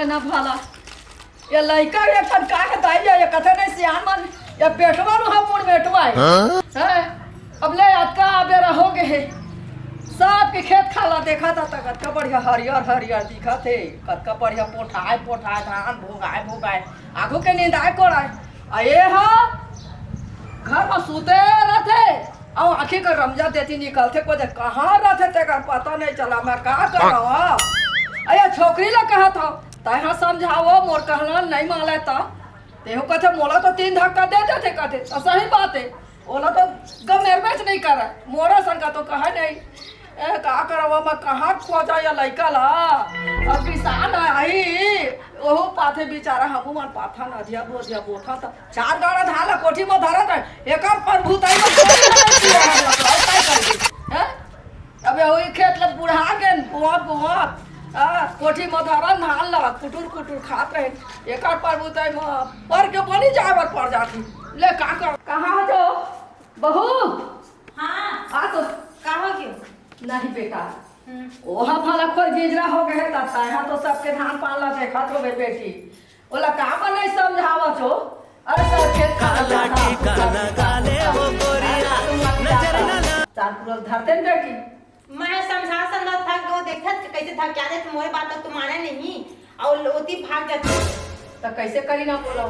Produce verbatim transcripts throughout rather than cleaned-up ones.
ना भला, ये लइका एक ठन का हे दाई, ये कथे नहीं सियान मन, ये बेटवा नु हम मुड़ बेटवा हे। हाँ? हैं? अब ले अतका बेरा हो गे हे, सबके खेत खाला देखा था, त कतका बढ़िया हरियर हरियर दिखत हे, कतका बढ़िया पोठाए पोठाए धान भोगाए भोगाए, आगू के निंदाए कोड़ाए। आ ये ह घर म सुते रथे, अउ आँखी कर रमजा देती निकलथे, कोदे कहाँ रथे तेकर पता नहीं चला। मैं का करव? अरे छोकरी ला कहत हव, तैं ह समझावो, मोर कहना नहीं माने त। तेहू कथे मोला तो तीन धक्का दे देथे कथे, त सही बात हे, ओला तो गमेरबेच नहीं करे, मोरा सन का तो कहा नहीं। ए, का करव, मैं कहाँ खोजा या लइका ला? अब किसान आही, ओहू पाथे बेचारा, हमू मन पाथन, अधिया बोधिया बोथन, त चार गाड़ा धान ला कोठी म धरत हे, एकर प्रभुताई म कोठी म नहीं किया हम लोग, अउ काय करबे? हैं? अबे ओही खेत ला बुढ़ा के बोआ बोआ, आ, कोठी म धरन धान ला, कुटुर कुटुर खात रहे, एकर प्रभुताई म पर के बनी जाए बर पड़ जाती। ले का कर, कहाँ हो जो बहू? हाँ। आ तो का हो गयो? नहीं बेटा, हम्म। ओहा भला खोर गिजरा हो गए, त तैहा तो सबके धान पान ला देखत होबे बेटी। ओला का बने समझावत हो? अरे सर खेत काला काला काला काले वो गोरिया, नजर ना ला। चार पुरल धरते न बेटी। मैं समझा समझा थक गो, देखत के कैसे थक क्या देत, मोरे बात तो माने नहीं। और ओती भाग जाती। त कैसे करी ना बोलो?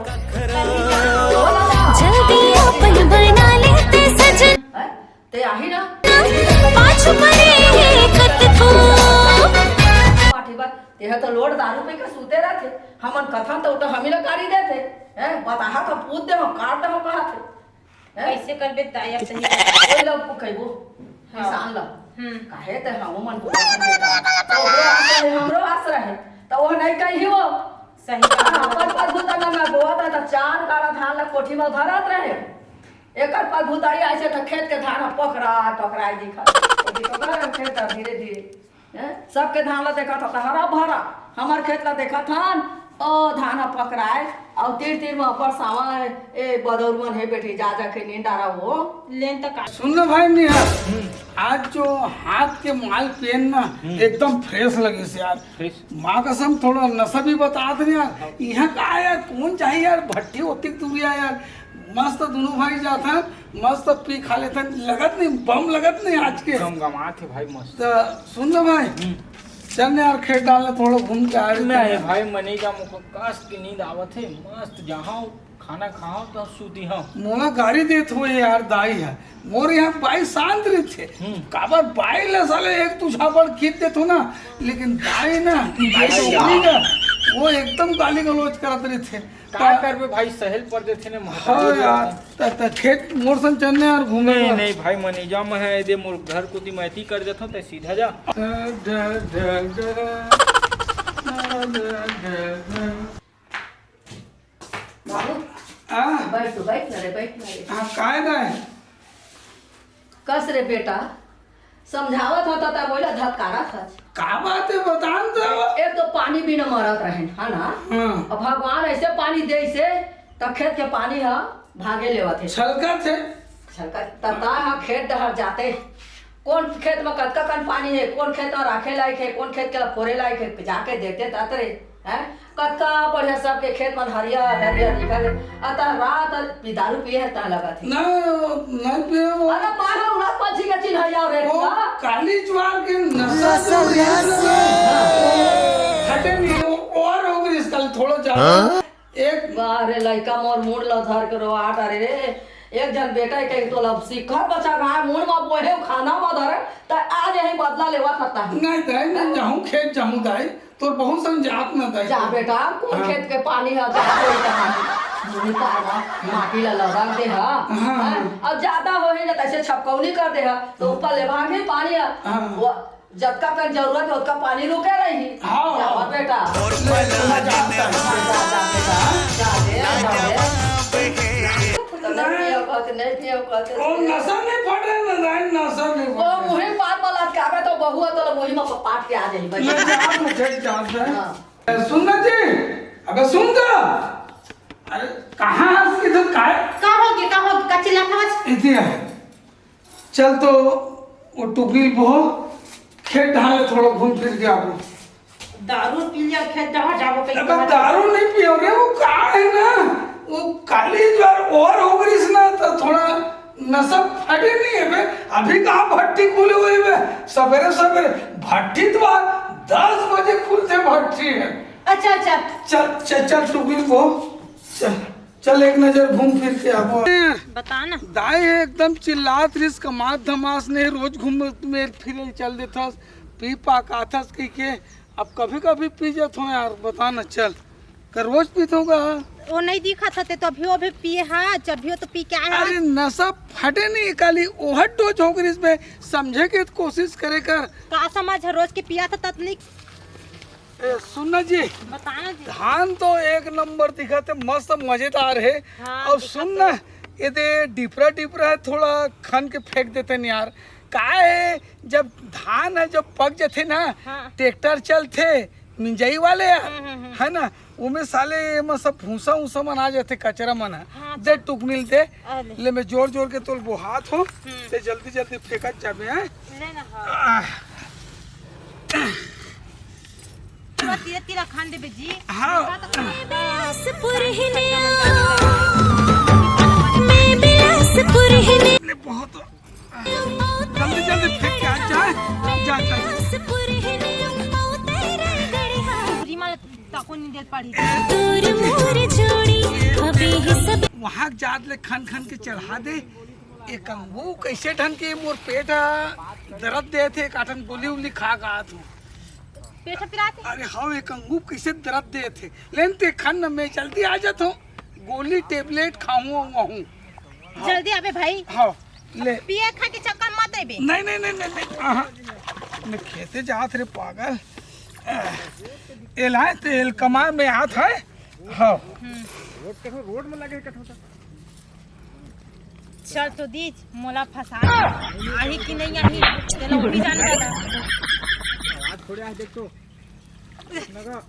जल्दी अपन बना लेते सजन। हैं? ते आही ना? पाछू पड़े हे कतको। पाठी बात, तेहा तो लोट दारू पी के सूते रहथे। हमन कथन तो उठा हमी ला गारी देथे। हैं? बताहा तो पूत दे हो, काट दे हो कहा थे। हैं? कैसे करबे दाई, अब सही। कोई लोग को कहबो, हाँ। किसान लोग। हम्म। काहे ते हम मन को तो ओकरो आस रहे, हमरो आस रहे। तो वो नहीं कही हो। सही बात। अपन पर भूता ना मैं बोआ था, तो चार गाड़ा धान ला कोठी में धरत रहे। एकर पगुताई अइसे त खेत के धान ह पकरा, टकराई दिखत। ओती तो कर खेत ह धीरे-धीरे, हैं? सबके धान ल देखत ह त हरा-भरा, हमर खेत ल देखत हन, ओ धान ह पकराए, अउ तीर-तीर म अब्बड़ सावा ए बदौर मन हे बेटी, जा-जा के नींद डारा वो। लेन त का सुन ना भाई निहार, हम्म। आज जो हाथ के माल पेन ना, हम्म। एकदम fresh लगिस यार। Fresh। माँ कसम थोड़ा नशा भी बतात नहीं यार। हाँ। इहाँ का यार, कौन चाही यार, भट्टी ओतिक दूरिया यार। मस्त दोनों भाई जाथन, मस्त पी खा लेथन, लगत नहीं, बम लगत नहीं आज के। गमगमात हे भाई, मस्त। त सुन ना भाई, हम्म। चल ना यार, खेत डाल ले, थोड़ा घूम के आ रहे नहीं हैं। भाई, मैं नहीं जाऊँ, मुझको काश की नींद आवत हे, मस्त जहाँ खाना खाओ त सूती हव। मोला गारी देत होय यार दाई ह, मोर यहाँ बाई शांत रहिथे। हम्म। काबर बाई ल साले एक दू झापड़ खींच देथो ना, लेकिन दाई ना, दाई दाई डोकरी का, वो एकदम गाली गलौज करत रहिथे। का त करबे भाई, सहल पर देथे ने महतारी हाँ यार, त, त खेत मोर संग चलने यार घूमे नहीं, बर। नहीं भाई, मैं नहीं जाऊँ, मैं है दे मोर घर कोती मैं एती कर देथो, ते सीधा जा। ढ, ढ, ढ, ढ, ढ, ढ, ढ। बाबू, आ? बैठ तो, बैठ ना रे, बैठ ना रे। हाँ, काय दाई? कस रे बेटा, समझावत हव त मोला धतकारत हस। का बात हे, बता न तो। एक तो पानी बिना मरत रहेन, है ना? हाँ। अब भगवान अइसे पानी देइसे, त खेत के पानी ह भागे लेवत हे। छलकत हे। छलकत, त ता ह खेत डहर जाते। कोन खेत म कतका कन पानी हे, कोन खेत म राखे लायक हे, कोन खेत के ला फोरे लायक हे, जाके देखते तात रे, हैं? कतका बढ़िया सबके खेत मन हरियर, हरियर दिखत हे। अ त रात भी दारू पिए हे, ता लगत हे। नहीं, वो नहीं पिए वो। अरे माँ, हम रात पंछी के चिन्हैया रे वो का? काली ज्वार के नशा जो नशा, है ना, नशा। वो हटे नहीं, वो और हो गई इसका थोड़ा ज्यादा। हाँ? एक बार रे लइका मोर मुड़ ल धर के रोआ डारे रे। एक झन बेटा के तोला सिखर बचा रहा है, मुड़ म बोहे खाना म धरे, त आज यही बदला लेवा खाता है। नहीं दाई, मैं जाहूँ, खेत जाहूँ दाई, तोर बहुत सन जात न दाई। जा बेटा, कोन हाँ। खेत के पानी ह, जा कोई कहाँ। मुड़ी तारा, माटी ला लगा दे हा। हाँ, हैं? हाँ। अब ज्यादा होही ना, तैसे छपकौनी कर दे हा, तो ऊपर ले भाग ही पानी ह। हाँ। वो जतका कन जरूरत हे, ओतका पानी रुके रही। हाँ। जावा बेटा। और मैं जा, जा, जा, जा, जा, जा, जा, जा, जा, जा, जा। नहीं पियो कहते, नहीं पियो कहते। ओ, नशा नहीं पड़ रहा, ना, नहीं, नशा नहीं पड़ वो रहा। मुँहे पान वाला क्या बे, तो बहुआ तो मुँही में पाट के आ जाई, भाई। ले जा, मुझे जा, जा। हाँ। ए, सुन ना जी, अबे सुन तो। अरे, कहाँ हस इधर काय? का हो गया, का हो गया, का चिल्लात हवस? इधर आ। चल तो वो टुकड़ी बो, खेत ढाले थोड़ा घूम फिर के आबो। दारू पी लिया, खेत डहर जाबो कहीं अबे। दारू नहीं पियो रे, वो का है ना, वो काली जो यार ओवर हो गई ना, तो थोड़ा नशा फटे नहीं है बे। अभी कहाँ भट्टी खुली हुई बे, सवेरे सवेरे भट्टी तो आज दस बजे खुलते भट्टी है। अच्छा अच्छा। चल चल चल, तू भी वो चल। चल, एक नजर घूम फिर के आबो। बता ना। दाई एकदम चिल्लात रिस, कमात धमास नहीं, रोज घूम में फिर चल देथस, पी पाक आथस कह के। अब कभी कभी पी जात हो यार, बता ना। चल, का रोज पीत होगा? वो नहीं दिखत हते तो अभी वो भी पिए हा, जब भी हो तो पी के आए हा। अरे, नशा फटे नहीं काली, ओवर डोज हो गई इसमें, समझे के कोशिश करे कर। का समझ है, रोज के पिया था ततनिक। ए, सुन ना जी, बताना जी। धान तो एक नंबर दिखत है, मस्त मजेदार है। हाँ, और दिखत सुन है। ना, ये दे डिपरा डिपरा है, थोड़ा खन के फेंक देते हैं यार। का है, जब धान है, जब पक जाते ना, हाँ। ट्रैक्टर चलते, मिंजाई वाले यार, हम्म, हम्म, हम्म। है ना, उमे साले ये में सब भूसा उसा मन आ जाते, कचरा मन है। हाँ, दे टुकनी ल दे, अरे। ले मैं जोर जोर के तोल बोहात हो, ते जल्दी जल्दी फेंकत जाबे हैं। ले ना, हाँ। आह, पूरा तीरा तीरा खान देबे जी। हाँ। बिलासपुर ही ले बहुत, जल्दी जल्दी फेंक के आ जा, जा जा। रीमा ताको नहीं देत पाड़ी। वहाँ जात ले खन खन के चढ़ा दे। एक अंगू कैसे ढंग के मोर पेट दर्द दे थे, काटन गोली उली खा गा तू। पेट पिराते। अरे हाँ, एक अंगू कैसे दर्द दे थे। लेन ते खन न, मैं जल्दी आ जाता हूँ, गोली टेबलेट खाऊँ वहूँ। जल्दी आबे भाई। हाँ, ले। पिए खा के चक्कर मत अबे। नहीं नहीं नहीं नहीं नहीं, आहा। मैं खेते जात रे पागल। एलाए तेल कमा में आत है। हाँ। चल तो दीज, मोला फंसा के। आही कि नहीं आही, तेला उही जान दादा।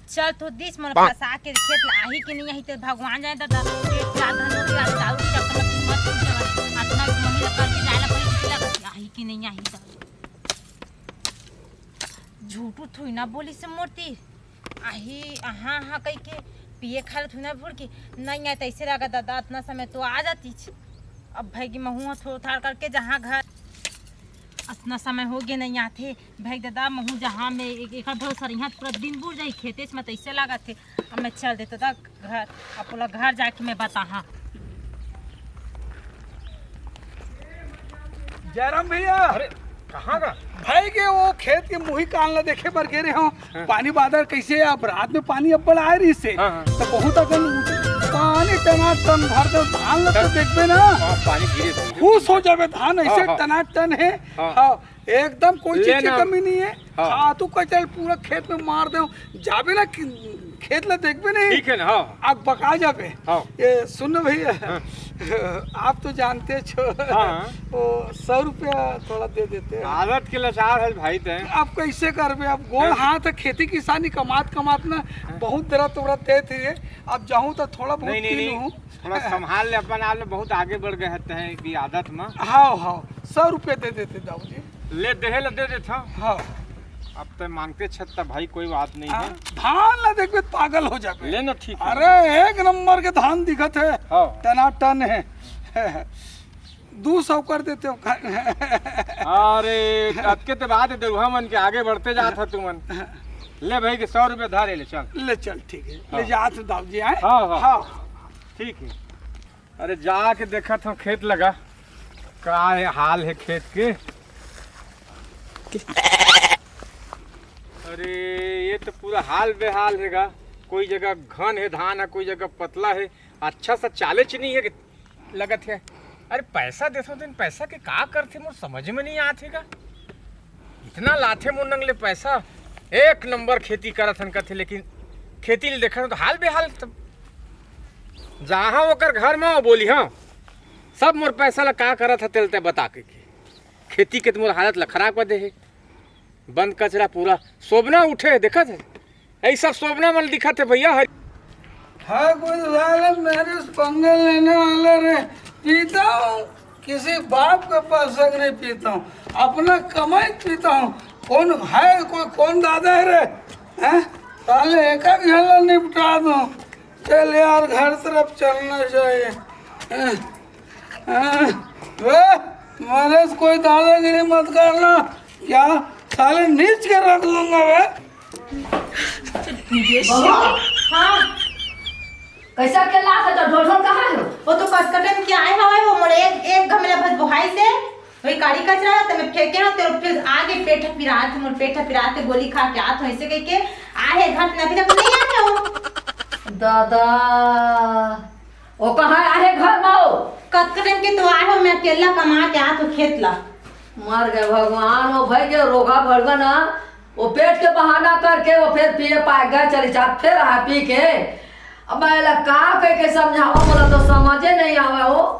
चल तो दीज, मोला फंसा के खेत ला आही कि नहीं आही, ते भगवान जाने दादा। पेट का धन हो गया, दारू चक्कर में मत पड़ जावा। अतना महिला करके जाए ला पड़ी, किसी ला आही कि नहीं आही दादा। झूठू थोड़ी ना बोली से मोर तीर। आही, हाँ हाँ कह के पिए खाए ला थोड़ी ना भूल के। नहीं आए तो ऐसे लगा दादा, अतना समय तो आ जाती छ। अब भाई की महू थोड़ थाड़ करके जहाँ घर, अतना समय हो गए नहीं आते। भाई दादा महू जहाँ में एक, एक आध भरोसा रही पूरा दिन बुर जाई खेते से, मैं तो ऐसे लगा थे। अब मैं चल देता था घर, अब बोला घर जाके मैं बताहा। जयराम भैया। अरे, कहाँ का? भाई के वो खेत के मुही कान ला देखे बर गे रहे हो। पानी बादर कैसे, अब रात में पानी अब्बड़ आए रही से, हाँ, हाँ। तो बहुत अकन पानी टना टन भर दे धान ला तो देखबे ना, हाँ, पानी गिरे थे। खुश हो जाबे। धान ऐसे हाँ, हाँ। टना टन है। हाँ। हाँ, एकदम कोई चीज की लेना। कमी नहीं है। हाँ। हाँ, तू कचल पूरा खेत में मार दे, जाबे ना कि-, खेत ला देखबे नहीं। ठीक है ना, हाँ। आग बका जाबे। हाँ। ये सुन ना भैया, आप तो जानते छो, हाँ। वो सौ रुपया थोड़ा दे देते हैं। आदत के लाचार है भाई तैं। अब कैसे करबे, अब गोड़ हाँ। हाथ है, खेती किसानी कमात कमात ना बहुत दरा तोड़ा दे थे। अब जाऊँ तो थोड़ा बहुत नहीं, नहीं, कीन नहीं। हूँ। थोड़ा संभाल ले अपन, आप लोग बहुत आगे बढ़ गए हते हैं कि आदत में। हाँ हाँ, सौ रुपया दे देते दाऊ जी। ले देहे ला दे देता हूँ। हाँ। अब तो मांगते छत्ता भाई, कोई बात नहीं हाँ, है। धान ला देखबे तो पागल हो जाबे। लेना ठीक है। अरे, एक नंबर के धान दिखत है। हाँ। टना टन है। दो सौ कर देते हो। अरे, अतके ते बात है, दरुहा मन के आगे बढ़ते जात है तुमन। ले भाई के सौ रुपया धारे ले, चल। ले चल, ठीक है। हाँ। ले जात दाऊ जी आए। हाँ, हाँ। हाँ। ठीक है। अरे, जाके देखत हूँ खेत लगा, का है हाल है खेत के। अरे, ये तो पूरा हाल बेहाल हैगा। कोई जगह घन है धान है, कोई जगह पतला है, अच्छा सा चालेच नहीं है कि लगत है। अरे, पैसा देथो तो इन पैसा के का करथे, मोर समझ में नहीं आत हैगा। इतना लाथे मोर नंग ले पैसा, एक नंबर खेती करत हन कथे, लेकिन खेती ले देखत हन तो हाल बेहाल। तब जहाँ ओकर घर में बोली, हाँ, सब मोर पैसा ला का करत है तेल ते बता के। खेती के तो मोर हालत ला खराब कर दे है। बंद कचरा पूरा सोबना उठे, देखत है, यही सब सोबना मन दिखत है भैया। हर हाँ, कोई साले मेरे से पंगे लेने वाला रे। पीता हूँ, किसी बाप के पैसे के नहीं पीता हूँ, अपना कमाई पीता हूँ। कौन है, कोई कौन दादा है रे? हैं? साले एक एक झन ला निपटा दो। चल यार, घर तरफ चलना चाहिए। हाँ, हाँ, वे, मेरे से कोई दादागिरी मत करना। क्या साले नीच के रख लूंगा मैं। बहू, हाँ। कैसा अकेला है तो ढोल ढोल कहाँ है? वो तो कतका टाइम के आए हवे, वो मोर एक, एक गमला भस बोहाइस हे, वही काड़ी कचरा ला, त मैं फेंके हूँ, तेरे फिर आगे पेट पिरात, मोर पेट पिरात, गोली खा के आत हूँ, ऐसे कह के आहे घर में, अभी तक नहीं आए हो। दादा, वो कहाँ आहे घर में हो? कतका टाइम के तो आए हो, मैं अकेला कमा के आत हूँ खेत ला। मर गए भगवान, वो भाई के रोगा भड़वा ना, वो पेट के बहाना करके वो फिर पिए पाए गए चली जात, फिर आ पी के। अब मैं ला का कह के समझावा, मोला तो समझे नहीं आवे हो।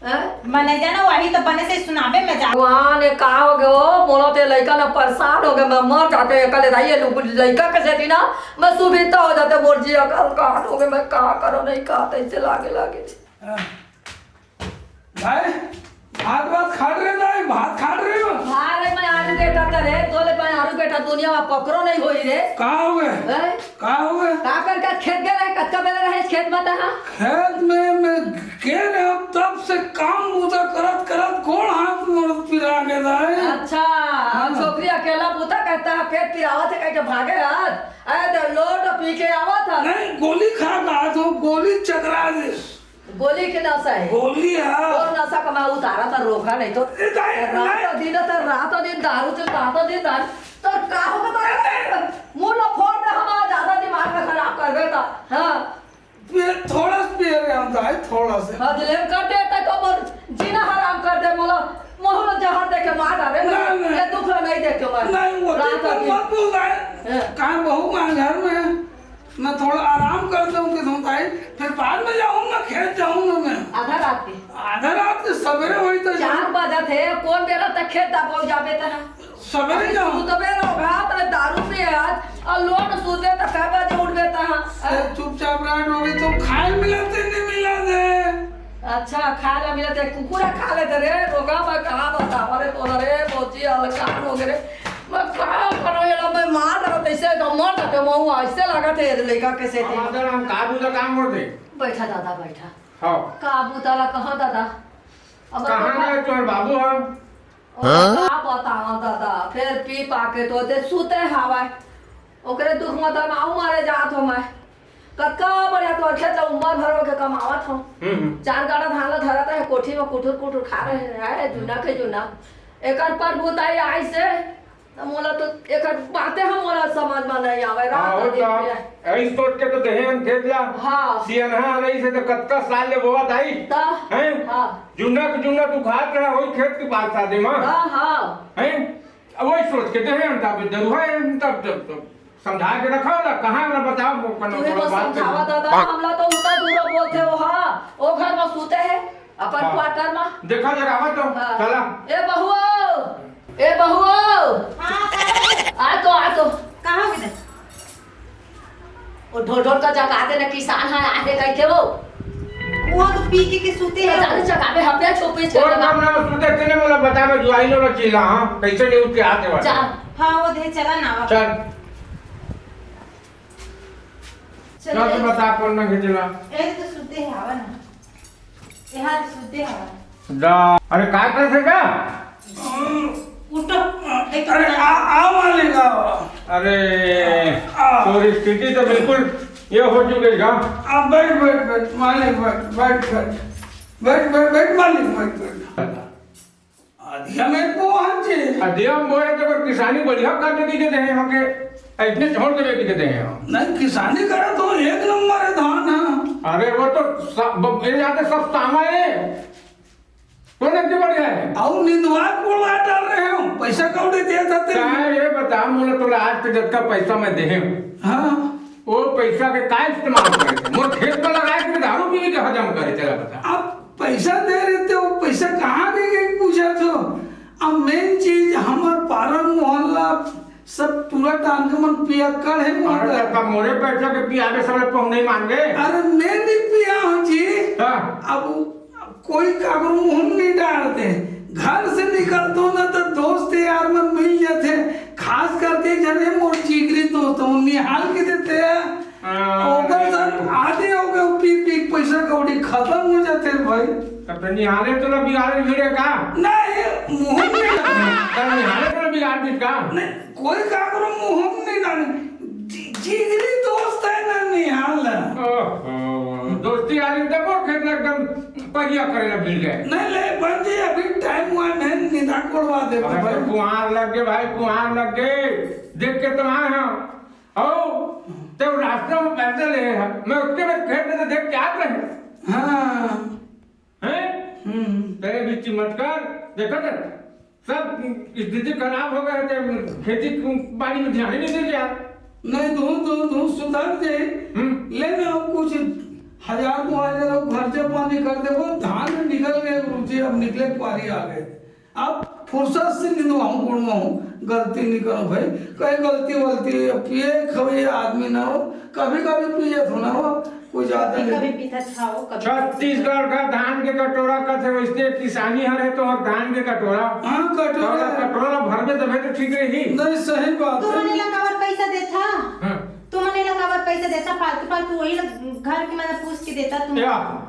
हैं? मने जाना वही तो बने से सुनाबे में जा। भगवान, ये का हो गए हो? मोला ते लइका ना परेशान हो गए, मैं मर जाते एकले दाई, ये लु-, लइका के सेती ना मैं सुभिता हो जाते, मोर जी अकल काट हो गए, मैं का करो नहीं का, तैसे लागे लागे। हाँ। भाई, भात वात खात रहे भाई, भात खात रहे हो? हाँ रे, मैं आलू बेटा करे, तो ले मैं आलू बेटा दुनिया में पकड़ो नहीं होई रे। का हो गए? हैं? का हो गए? का कर का खेत गए रहे, कतका बेला रहे खेत में तहाँ? खेत में मैं के रहे, अब तब से काम बूता करत करत गोड़ हाथ मोड़ पिरा के दाए। अच्छा, हाँ। छोकरी अकेला बूता करता है, पेट पिरावत है, कह के भागे आज। अरे तो लोट पी के आवत है। नहीं, गोली खा के आत हो, गोली चकरा दे। गोली के नशा है। गोली है। तो नशा कमा उतारा था रोका नहीं तो। ए, दाई, रात नहीं। और दिन तो रात और दिन दारू चल, रात और दिन दारू। तो का हो बता रहा है? मुंह लो फोड़ दे, हमारा ज्यादा दिमाग का खराब कर देता। हाँ। पिए, थोड़ा सा पिए रहे हम दाई, थोड़ा सा। हाँ, दिले कर देता तो मोर जीना हराम कर दे, मोला, मोहलो जहर दे के मार डाले। नहीं, नहीं। ये दुख ला नहीं देखे मैं। नहीं, वो रात तो और दिन। मत बोल दाई। हाँ। कहाँ बहू माँ घर में? मैं थोड़ा आराम कर दूं कि तुम भाई, फिर बाद में जाऊंगा, खेत जाऊंगा मैं। आधा रात के? आधा रात के सवेरे वही तो चार बजे थे, कौन बेरा तक खेत तक पहुंच जाबे तना? सवेरे अरे जाऊं। तू तो बेरा होगा, तो दारू पिए आज, और लोट सूते तो कै बजे उठ बेता है? ए, चुपचाप रह, डोबे तो खाए मिला थे, नहीं मिला थे। अच्छा, खाए ला मिला थे, कुकुरा खा लेते रे, रोगा मैं कहाँ बता, अरे तो रे, बोची अलकान हो गए रे। मैं का करो, ये ला मैं मार रहा, तैसे तो मर जाते, मैं ऐसे लगा थे, लड़का के सेती। हम आदर, हम काबू का काम कर दे। बैठा दादा, बैठा। हाँ। काबू ताला कहाँ दादा? अब कहाँ तो गए तुम्हारे बाबू हम? ओ, हाँ? का बतावा दादा, फिर पी पा के तो दे सूते हवा। ओकरे दुख में तो नाऊ मारे जात हो मैं। कतका बढ़िया तोर खेत ला उम्र भर होके कमावत हो। हम्म, हम्म। चार गाड़ा धान ला धरत है, कोठी में कुटुर कुटुर खा रहे हैं, जुन्ना के जुन्ना। एकर पर बुताई आई से, त मोला तो एकर बातें हम मोला समझ में नहीं आवे। रात हाँ, और दिन का? में। ऐस सोच के तो देहे हम खेत ला। हाँ। सियनहा रही से तो कतका साल ले बोवत आई। त? हैं? हाँ। जुन्ना के जुन्ना तू खात रहा, वही खेत के पास शादी में। हाँ, हाँ। हैं? अब वही सोच के देहे हम, तब दरुहा है, तब, तब, तब। समझा के रखा होला, कहाँ वाला बताओ, वो कनो तू ही तो बात समझावा करो। दादा, हमला तो उल्टा दूरा बोलते हो, हाँ, ओ घर में सूते है, अपन हाँ। क्वार्टर में। देखा जरा, आवा तो, हाँ। चला। ए बहुओ, ए बहुओ। हाँ, का है? आ तो, आ तो। कहाँ हो गए? ओ ढोल ढोल का जगा दे ना, किसान है, आ दे कह के वो। वो तो पी के, के सूते हैं। जाने जगावे, हपिया छुपे और छुपे। काम ना सूते, तेने मोला बतावे, जो आई लो ना चीला, हाँ, कैसे नहीं उठ के आते वाले। जा। हाँ, वो दे चला ना, आवा। चल। चल, चल, तू बता, कौन ना खींचला? ए, तो सुते है, आवा ना। ए, हाँ, तो सुते है, आवा। दा-, अरे, काय करत है का? उठो, देख, अरे, आ, आ, मालिक, आ। अरे, आ। तोर स्थिति तो बिल्कुल ये हो चुके का? आ, बैठ, बैठ, बैठ, मालिक, बैठ, बैठ, बैठ। बैठ, बैठ, बैठ, मालिक, बैठ, बैठ। अधिया में पहुंचे। अधिया में बोए तो अगर किसानी बढ़िया कर दे के दे हैं हमके, इतने छोड़ देवे के दे हैं हम। नहीं, किसानी करा तो एक नंबर है धान, हाँ। अरे वो तो सब, ब-, ये जाते सब तामा है। कौन एक बढ़िया है? और निंदवा कोड़वा डाल रहे हो, पैसा कौड़ी दिया था तेरे? चाहे ये बता, मोला तोला आज तक जितना पैसा मैं दे हूँ, हाँ। वो पैसा के का इस्तेमाल करे थे? मोर खेत में लगाए के दारू पी के हजम करे, चला बता। अब पैसा दे रहे थे, वो पैसा कहाँ गए, गए पूछा तो। अब मेन चीज, हमार पारा मोहल्ला सब टूरा टांग के मन पियक्कड़ है मोर अरे, घर। तब मोरे पैसा के पियाबे, सब लोग पहुंच नहीं मांगे। अरे, मैं नहीं पिया हूँ जी। हाँ। अब कोई काकरो मुंह नहीं डालते। घर से निकलतो ना तो दोस्त यार मन मिल जाथे, खास करके जने मोर जिगरी दोस्त हो निहाल के देथे। हाँ। ओकर संग आधे हो गए, पी पी के पैसा कौड़ी खत्म हो जाथे भाई। तब तो निहाले तो ना बिगाड़े भिड़े का? नहीं, मुंह नहीं लगे। तब निहाले तो ना बिगाड़ दी का? नहीं, कोई काकरो मुंह नहीं डाले। जि-, जिगरी दोस्त है ना निहाल। ओहो, दोस्ती आदमी तो मोर खेत में एकदम परिया करे ना भिड़ गए। नहीं ले बन जी, अभी टाइम हुआ है, मैं निदा कोड़वा दे अरे भाई। तो कुहार लग गए भाई, कुहार लग गए। देख के तो आए हैं। आओ, ते रास्ते में पैदल है, मैं उतने में खेत में से देख के आत रहे। हाँ। हैं? हम्म। तेरे भी चमत्कार, देखा था? सब स्थिति खराब हो गया, ते खेती बाड़ी में ध्यान ही नहीं दे यार। नहीं, तू, तू, तू सुधर दे। हम्म। ले ना, अब कुछ हजार दो हजार, अब खर्चा पानी कर दे, वो धान निकल गए गुरुजी, अब निकले पारी आ गए। अब फुर्सत से निंदवाऊं, गुड़वाऊं, गलती नहीं करो भाई, कहीं गलती वलती, अब पिए खवे आदमी ना हो, कभी कभी पिए तो ना हो, कोई ज्यादा कभी नहीं। कभी पीता छाओ, कभी छत्तीसगढ़ का धान के कटोरा कथे, वैसे किसानी हर है तो और धान के कटोरा। हाँ, कटोरा। कटोरा भर में तबे तो ठीक रही। नहीं, सही बात तुम है। मने ला काबर पैसा देथा? हाँ। तुम मने ला काबर पैसा देथा? फालतू, फालतू वही ला घर के मतलब पूछ के देथा तुम। क्या?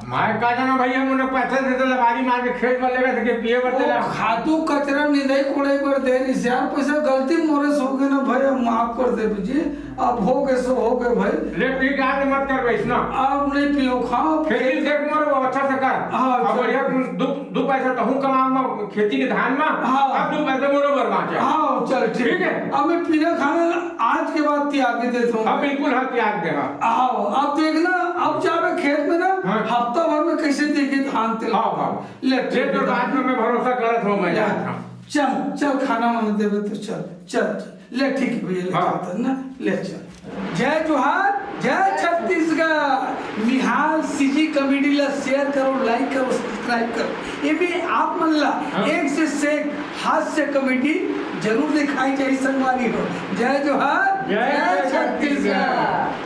मैं का जाना भैया, हमने पैसा देते लबारी मार के खेत में लेवे थे, पिए बर वो देला। खातू कचरा निंदाई कोड़ाई बर दे रही यार, पैसा गलती मोरे से हो गए ना भाई, अब माफ कर दे जी, अब हो गए सो हो गए भाई। ले ठीक है, मत कर वैसना। अब नहीं पियो, खाओ। खेती देख मोर वो अच्छा से कर। हाँ, अब चल। बढ़िया दू, दू पैसा तहूँ कमाऊंगा खेती के धान में। हाँ। अब दू पैसा मोरो बर बाँचे। हाँ, चल ठीक। ठीक है। अब मैं पीना खाना आज के बाद त्याग के देता हूँ। हाँ, बिल्कुल, हाँ, त्याग दे, हाँ। आओ, अब देखना, अब जावे खेत में ना, हाँ। हफ्ता भर में कैसे देखे धान तेल। हाँ, हाँ। ले, ले, ठीक तो है। बात में मैं भरोसा करत हूँ, मैं ले, जात हूँ। चल, चल, खाना वाना देवे तो चल, चल, चल। ले, ठीक है भैया, ले हाँ। जाता है ना, ले चल। जय जोहार, जय छत्तीसगढ़। निहाल सीजी कॉमेडी ला शेयर करो, लाइक करो, सब्सक्राइब करो। ये भी आप मन ला हाँ। एक से एक हास्य कॉमेडी जरूर दिखाई जाए संगवारी हो। जय जोहार, जय जय छत्तीसगढ़। छत्तीसगढ़।